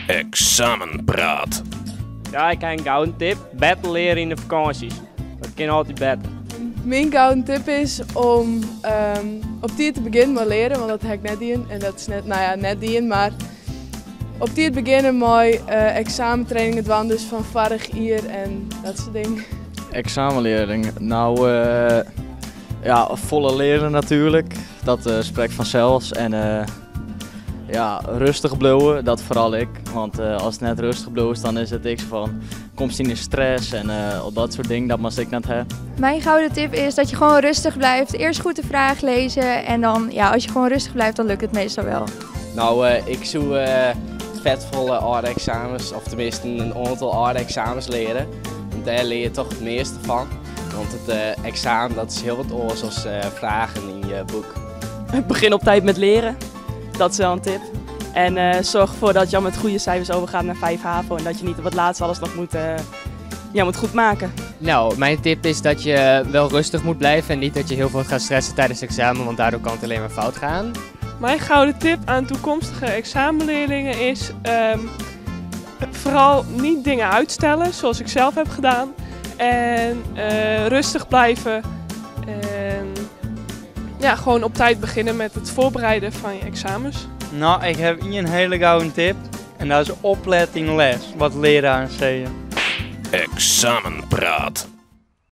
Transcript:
Eksamenpraat. Ja, ik ha in gouden tip. Better leare yn de fakânsjes. Dat kin altyd better. Myn gouden tip is om op tiid te begjinnen mei learen, want dat ha ik net dien. En dat is net, no ja, net dien, mar op tiid begjinne mei eksamentrainingen dwaan, dus fan foarich jier en dat soart dingen. Eksamenlearling, nou ja, folle learen natuerlik, dat sprekt fansels. En ja, rêstich bliuwe, dat foaral ek. Want ast net rêstich bliuwst, dan is it ek fan, komst yn de stress en al dat soart dingen, dat moatst ek net ha. Mijn gouden tip is dat je gewoon rustig blijft. Eerst goed de vraag lezen en dan, ja, als je gewoon rustig blijft, dan lukt het meestal wel. Nou, ik soe fet folle âlde eksamens, of teminsten in oantal âlde eksamens leare. Want dêr leare je toch it measte fan. Want it eksamen dat is hiel wat oars as fragen yn je boek. Begin op tijd met leren. Dat is wel een tip. En zorg ervoor dat je al met goede cijfers overgaat naar 5 HAVO. En dat je niet op het laatst alles nog ja, moet goedmaken. Nou, mijn tip is dat je wel rustig moet blijven en niet dat je heel veel gaat stressen tijdens het examen, want daardoor kan het alleen maar fout gaan. Mijn gouden tip aan toekomstige examenleerlingen is vooral niet dingen uitstellen zoals ik zelf heb gedaan. En rustig blijven en ja, gewoon op tijd beginnen met het voorbereiden van je examens. Nou, ik heb een hele gouden tip en dat is oplette yn les, wat leraren sizze. Eksamenpraat.